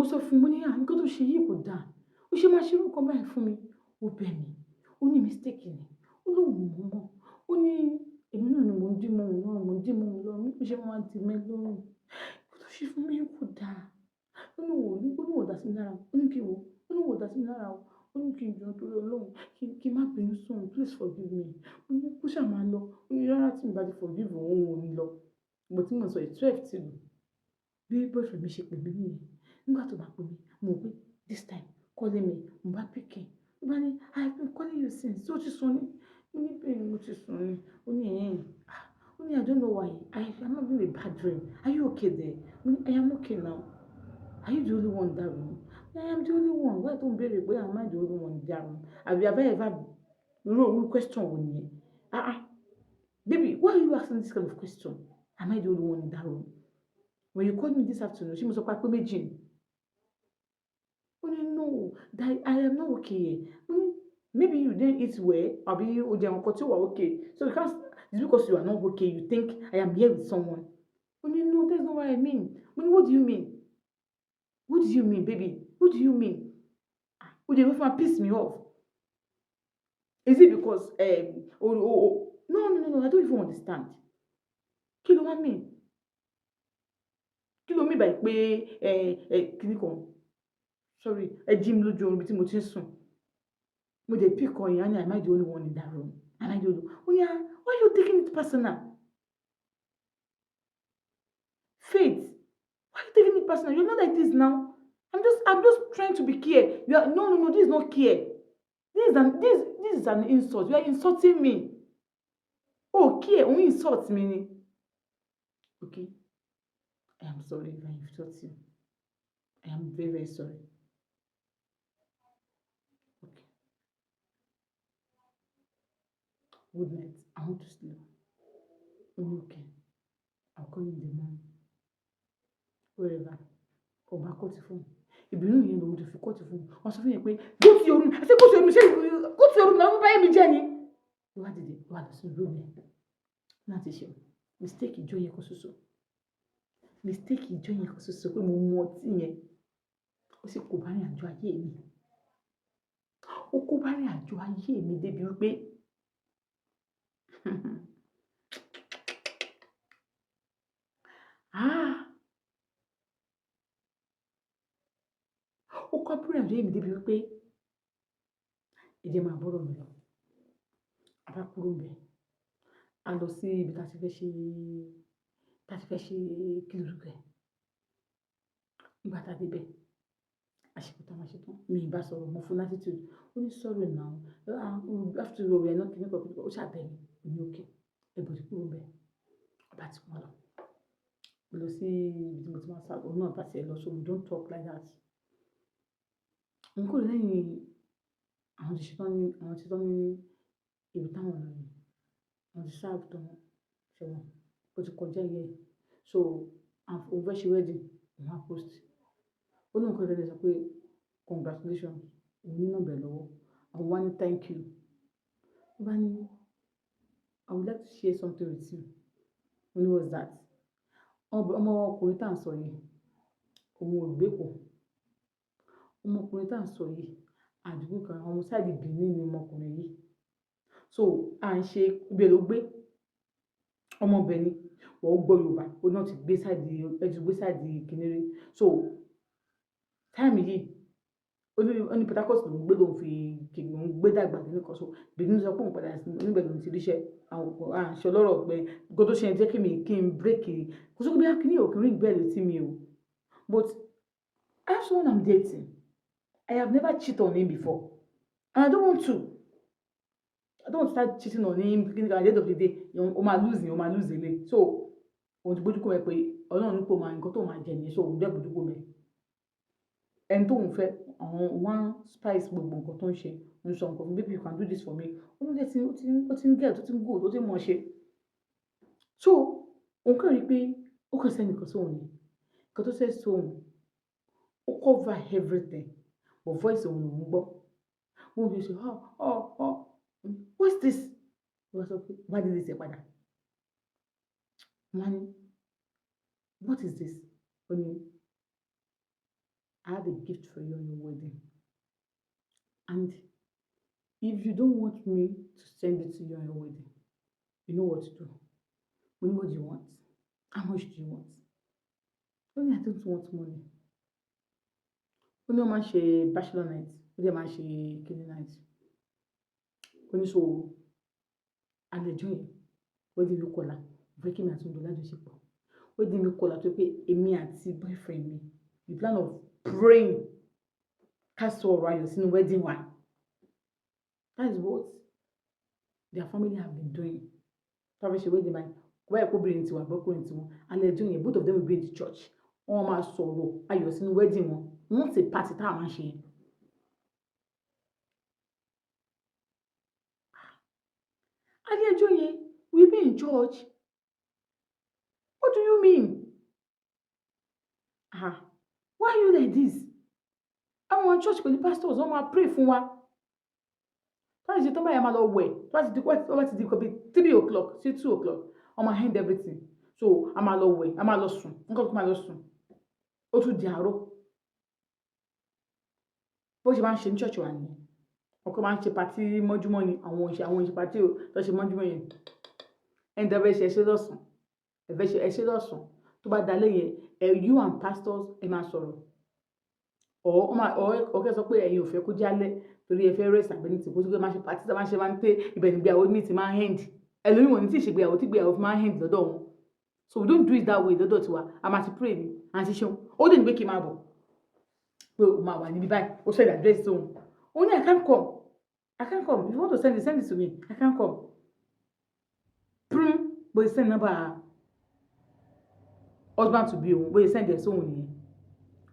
Mo sọ fún un, mo ní, "À, nǹkan tó ṣe yìí kò dáa. Ó ṣe máa ṣe irú nǹkan báyìí fún mi." Ó bẹ̀ mí. Ó ní mistake ni. Ó lóun ò mọ̀ mọ̀. Ó ní èmi náà ni mò ń dì mọ́ òun lọ́rùn, mò ń dì mọ́ òun lọ́rùn. Bí ó ṣe máa ń dì mí lọ́rùn. Nǹkan tó ṣe fún mi kò dáa. Ó ní òun ò ní, ó ní òun ò dá sí mi lára. Ó ní kí n wò. Ó ní òun ò dá sí mi lára o. Ó ní kí n jọ̀ọ́ nítorí Ọlọ́run, kí n má bínú sí òun, please forgive me. Ó ní kó ṣà máa lọ. Ó ní rárá tí n bá ti forgive òun, òun ò ní lọ. Ìgbà tí mò ń sọ yìí, 12 ti lù. Bí boyfriend mi ṣe pè mí nìyẹn. Nígbà tó máa pè mí, mo rò pé this time calling me, mo bá pick ẹ. Ó bá ní, "I have been calling you since. Ṣé o ti sùn ni?" Mo ní bẹ́ẹ̀ ni mo ti sùn ni. Ó ní ẹ̀hẹn. Ah! Ó ní, "I don't know why. I am having a bad dream. Are you okay there?" Mo ní, "I am okay now. Are you the only one in that room?" "I am the only one." Why tó ń béèrè pé am I the only one in that room? Àbí have I ever, irú question wo nìyẹn? Ah ah. Baby, why are you asking this kind of question? Am I the only one in that room? When you called me this afternoon, ṣé mo sọ pé a pé méjì ni? Ó ní no, that I am not okay. Mo ní maybe you didn't eat well, àbí o jẹ nǹkan tí ó wà okay. So you can't, it's because you are not okay, you think I am here with someone. Ó ní no, that's not what I mean. Mo ní, what do you mean? What do you mean, baby? What do you mean? Ah, ó dẹ̀ fẹ́ máa piss me off. Is it because oh, no, no, no, no, I don't even understand. Kí ló wá mean? Kí ló mean by pé ẹ kíní kan? Sorry, ẹ jí mi lójú oorun bí tí mo ti ń sùn. Mo dẹ̀ pick call yẹn, á ní am I the only one in that room? Am I the only one? Ó ní ah, why are you taking it personal? Faith, why are you taking it personal? You're not like this now. I'm just trying to be care. You are, no, no, no, this is not care. This is an insult. You are insulting me. Oh, care, òun insult mi ni. Okay. I am sorry if I insult you. I am very, very sorry. Okay. Good night. I want to sleep. Ó ní okay. I'll call you in the morning. Wherever. Ó bá cut phone. Ìbínú yẹn lòun ti fi cut phone. Wọ́n sọ fún yẹn pé go to your room. I said go to your room. Ṣé go to your room náà wọ́n bá yé mi jẹ́ ni? Ló wá dìde, ló wá lọ sí room yẹn. Láti ṣe mistake ìjọ yẹn kan ṣoṣo. Mistake ìjọ yẹn kan ṣoṣo pé mo mu ọtí yẹn. Ó sì kó bá ìrìnàjò ayé mi. Ó kó bá ìrìnàjò ayé mi débi wípé ah! Ó kó bá ìrìnàjò ayé mi débi wípé ẹ jẹ́ máa bọ́rọ̀ mi lọ. A bá kúrò níbẹ̀. A lọ sí ibi tí a ti fẹ́ ṣe, tí a ti fẹ́ ṣe kí lorúkọ ẹ̀. Nígbà tí a dé ibẹ̀, a ṣe nǹkan tí a máa ṣe tán. Mi ì bá sọ̀rọ̀, mo fún un attitude. Ó ní sorry now. Ah, after all, we are not kíní kan kíní kan. Ó ṣà bẹ̀ mí. Mo ní okay. Everybody kúrò níbẹ̀. A bá ti wọ́n lọ. Mo lọ sí ibi tí mo ti máa ń sá, òun náà bá ti ẹ lọ, so we don't talk like that. Mo kúrò lẹ́yìn àwọn tí ṣetán ní, àwọn tí ṣetán ní ibi táwọn lọ yẹn. Wọ́n ti serve tán, ṣé wọ́n? Ó ti kọjá year. So, òun fẹ́ ṣe wedding, òun á post. Ó ní nǹkan tẹ́lẹ̀ sọ pé congratulations, òun ní number ẹ̀ lọ́wọ́. Àwọn wá ní thank you. Ó bá ní I would like to share something with you. Mo ní what's that? Ọmọkùnrin tí à ń sọ yìí, òun ò gbé Èkó. Ọmọkùnrin tí à ń sọ yìí, àdúgbò kan, ọmọ side Benin ni ọmọkùnrin yìí. So, à ń ṣe ibẹ̀ ló gbé. Ọmọ ibẹ̀ ni. Wọ́n gbọ́ Yorùbá. Ó náà ti gbé side, ẹ ti gbé side kíní rí. So, time yìí, ó ní Port Harcourt ló ń gbé lóun fi kí ló ń gbé dàgbà kíní kan. So, Benin sọ pé òun padà sí, níbẹ̀ lòun ti ríṣẹ́. Àwọn à ń ṣe ọlọ́rọ̀ pé nǹkan tó ṣe yẹn jẹ́ kí mi kí n break. Kò sí pé bóyá kíní ò kí n ring bell létí mi o. But I have someone I'm dating. I have never cheated on him before. And I don't want to. I don't want to start cheating on him. At the end of the day, o máa lose ni, o máa lose ele. So, òun ti gbójú kúrò ẹ pé Ọlọ́run ní pé ó máa nǹkan tó máa jẹ nìyẹn. So, òun dẹ̀ gbójú kúrò ńbẹ̀. Ẹni tó ń fẹ́, àwọn one spice gbogbo nǹkan tó ń ṣe. Ń sọ nǹkan fún baby, you can do this for me. Ó ní ó ti ń get, ó ti ń good, ó ti ń mọ̀ ṣe. So, òun kàn rí pé ó kàn send nǹkan sóhun ni. Nǹkan tó send sóhun, ó cover everything, but voice òun lòún gbọ́. Wọ́n fi ṣe, "Oh, oh, oh, what's this?" Ó wá sọ pé, wá delete ẹ̀ padà. Mo wá ní, "What is this?" Ó ní, I have a gift for you on your wedding, and if you don't want me to send it to you on your wedding, you know what to do. Mo ní, what do you want? How much do you want? Ó ní, I don't want money. Ó ní wọ́n máa ń ṣe bachelor night, ó dẹ̀ máa ń ṣe kiní night. Ó ní so alẹ́ ọjọ́ yẹn, wedding mi kọ̀la, mo fẹ́ kí èmi àti òun jọ lájọṣepọ̀. Wedding mi kọ̀la tó pé èmi àti boyfriend mi, we plan of praying ká sọ ọ̀rọ̀ ayọ̀ sínú wedding wa. That is what their family have been doing. Tí wọ́n fẹ́ ṣe wedding báyìí, kò bá yẹ kó obìnrin tiwọn àbí ọkùnrin tiwọn, alẹ́ ọjọ́ yẹn, both of them will be in the church. Wọ́n máa sọ̀rọ̀ ayọ̀ sínú wedding wọn. Not a party táwa máa ń ṣe yẹn. Alẹ́ ọjọ́ yẹn, we be in church. What do you mean? Ah, why are you like this? Àwọn church pẹ̀lú pastors, wọ́n máa pray fún wa. Tó bá ti ṣe tán báyìí, a máa lọ wẹ̀. Tó bá ti di nǹkan bí 3 o'clock sí 2 o'clock, wọ́n máa end everything. So a máa lọ wẹ̀, a máa lọ sùn, nǹkan tó máa lọ sùn. Ó tún di àárọ̀. Bó ṣe máa ń ṣe ní church wa nìyẹn. Ọkọ máa ń ṣe party mọ́júmọ́ ni, àwọn òṣè party tó ṣe mọ́júmọ́ yẹn. Ẹni tí ẹ fẹ́ ṣe, ẹ ṣe lọ́sàn-án. Ẹ fẹ́ ṣe, ẹ ṣe lọ́sàn-án. Tó bá dalẹ́ yẹn, ẹ you and pastors, ẹ máa sọ̀rọ̀. Or kẹ́ sọ pé ẹ̀yin ò fẹ́ kó jálẹ̀ torí ẹ fẹ́ rest àbí anything, kó tó pé máa ṣe party tí a máa ṣe máa ń pé ibẹ̀ ni ìgbéyàwó mi ti máa ń end. Ẹlòmíì ò ní tí ì ṣe ìgbéyàwó tí ìgbéyàwó fi máa ń end lọ́dọ̀ wọn. So we don't do it that way lọ́dọ̀ tiwa. A máa ti pray ni, àti ṣeun. Ó dẹ̀ ní pé kí n máa bọ̀. Pé o máa wà níbí báyìí. Ó send address sí òun. Ó ní, I can't come. I can't come. If you want to send it, send it to me. I can't come. Prum, bó ṣe send number husband to be òun, bó ṣe send ẹ̀ sóhun nìyẹn.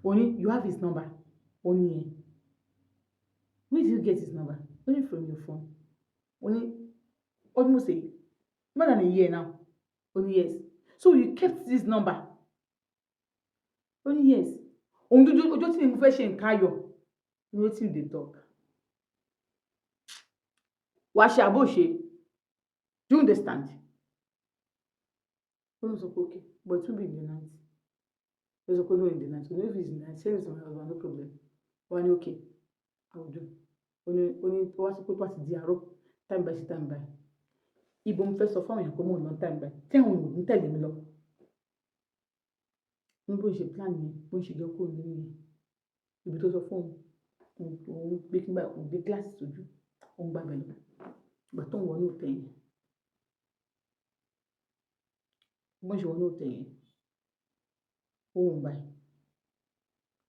Ó ní, you have his number. Ó ní yẹn. Where did you get his number? Ó ní, from your phone. Ó ní almost a more than a year now. Ó ní yes. So you kept this number? Ó ní yes. Òun dúdú ọjọ́ tí mo fẹ́ ṣe nǹkan ayọ̀. Wetin you dey talk? Wàá ṣe àbó ṣe. Do you understand? Ó ní sọ pé okay, but it won't be in the night. Ó sọ pé no, in the night. So if it's in the night, send it to my husband, no problem. Ó wá ní okay, I will do. Ó ní ó wá sọ pé tó bá ti di àárọ̀, time by time by. Ibo mo fẹ́ sọ fún àwọn èèyàn pé mò ń lọ time by. Tí àwọn èèyàn ò ní tẹ̀lé mi lọ. Ní bó ṣe plan yẹn, bó ṣe jẹ́ kúrò nínú yẹn. Ibi tó sọ fún òun, òun gbé kí n báyìí, òun gbé gíláàsì sójú, òun gbàgbé lọ. Ìgbà tó ń wọ inú hotel yẹn. Bó ṣe wọ inú hotel yẹn, ó wò ó báyìí.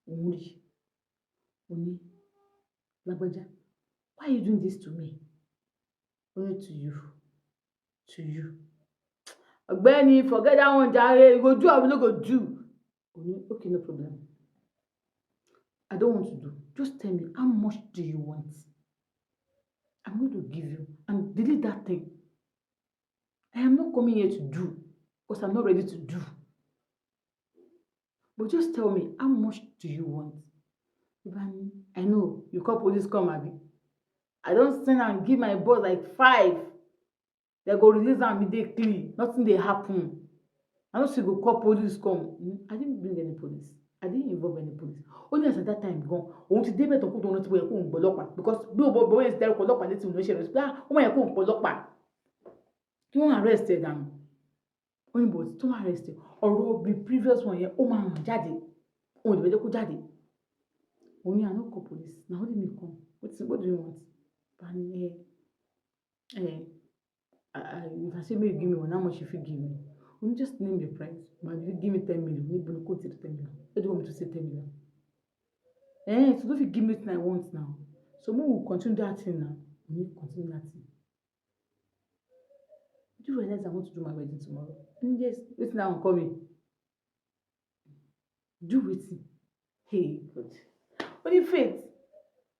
Òun rí. Ó ní, lágbájá, why are you doing this to me? Ó ní to you, to you. Ọ̀gbẹ́ni, forget that one jàre, you go do abi you no go do? Ó ní okay, no problem. I don't want to do. Just tell me, how much do you want? I'm going to give you and delete that thing. I am not coming here to do because I'm not ready to do. But just tell me, how much do you want? Ibani, I know you call police come, abi. I don send am give my boss like five. They go release am immediately. Nothing dey happen. I no say go call police come. I didn't bring any police. I didn't involve any police. Ó ní as at that time gan, òun ti débẹ̀ tán kó tó rántí pé ó yẹ kóun gbọ́ ọlọ́pàá because bí ó bọ́ yẹn ti dárúkọ ọlọ́pàá létí òun ló ṣe rẹ̀ sí pé ah, ó máa yẹ kóun pọ̀ ọlọ́pàá. Kí wọ́n arrest ẹ̀ dànù. Ó ní but tó arrest ẹ̀, ọ̀rọ̀ bí previous one yẹn ó máa hàn jáde. Òun ò lè fẹ́ jẹ́ kó jáde. Òun ní I no call police. Na only me come. What do you want? Bá ní ẹ, ẹ, if I say make you give me one, how much you fit give me? Ó ní just name the price. But if you give me 10 million, níbo ni kò tí 10 million? Where do you want me to say 10 million? Eh, so don't you give me wetin I want now. So make we continue that thing now. We need continue that thing. Do you realize I want to do my wedding tomorrow? Yes, wetin that one call me? Do wetin? Hey God. Ó ní Faith,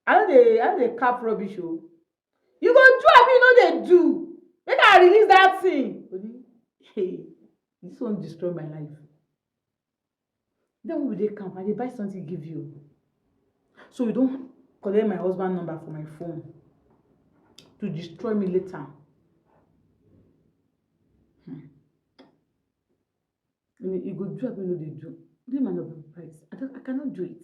I no dey cap rubbish o. You go do abi you no dey do? Make I release that thing. Ó ní, hey, this one destroy my life. Then when we dey camp, I dey buy something give you. So you don collect my husband number for my phone to destroy me later. You go do abi you no dey do? Name and price. I cannot do it.